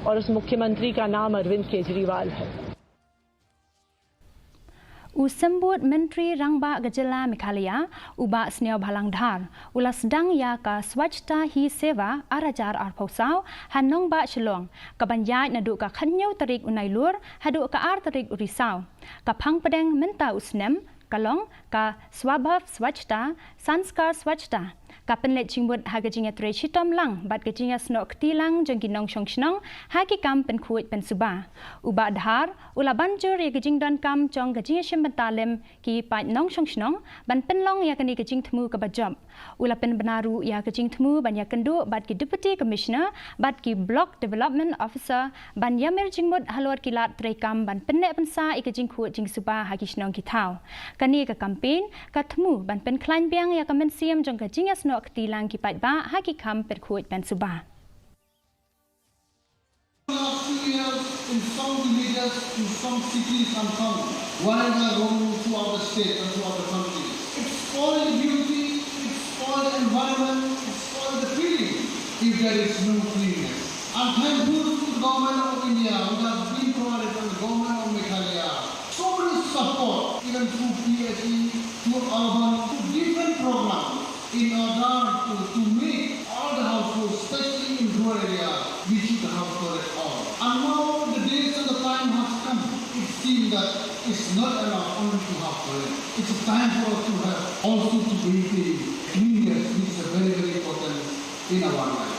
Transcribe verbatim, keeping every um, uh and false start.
और उस मुख्यमंत्री का नाम अरविंद केजरीवाल है। U Symbud Myntri Rangbah ka jylla Meghalaya, u Bah Sniawbhalang Dhar, u la sdang ïa ka Swachhata Hi Seva ar hajar arphew saw ha nongbah Shillong, kaban ïaid naduh ka khathynñiew tarik u Nailur haduh ka ar tarik u Risaw. Ka phang pdeng mynta u snem ka long ka Swabhav Swachhata, Sanskar Swachhata. Ka pynleit jingmut ha ka jingïatrei shitom lang bad ka jingïasnoh kti lang jong ki nongshong shnong ha ki kam pynkhuid pynsuba. U Bah Dhar u la ban jur ïa ka jingdonkam jong ka jingïashim bynta lem ki paid nongshong shnong ban pynlong ïa kane ka jingthmu kaba jop. U la pynbna ruh ïa ka jingthmu ban ïakynduh bad ki Deputy Commissioner bad ki Block Development Officer ban ïamir jingmut halor ki lad treikam ban pynneh pynsah ïa ka jingkhuid jingsuba ha ki shnong ki thaw. Kane ka campaign ka thmu ban pynkhlaiñ biang ïa ka mynsiem jong ka jingïasnoh kti lang ki paidbah ha ki kam pynkhuid pynsuba. Last two years, in some villages, in some cities and towns, wherever I roam throughout the state and throughout the country, it spoiled the beauty, it spoiled the environment, it spoiled the feeling if there is no cleanliness. I'm thankful to the government of India, which has been provided, and the government of Meghalaya, so much support, even through P H E, through urban, through different programs, in order to, to make all the households, especially in rural areas, we should have toilet all. And now the days and the time has come. It seems that it's not enough only to have toilet. It's time for us to have also to maintain cleanliness, which is a very, very important in our life.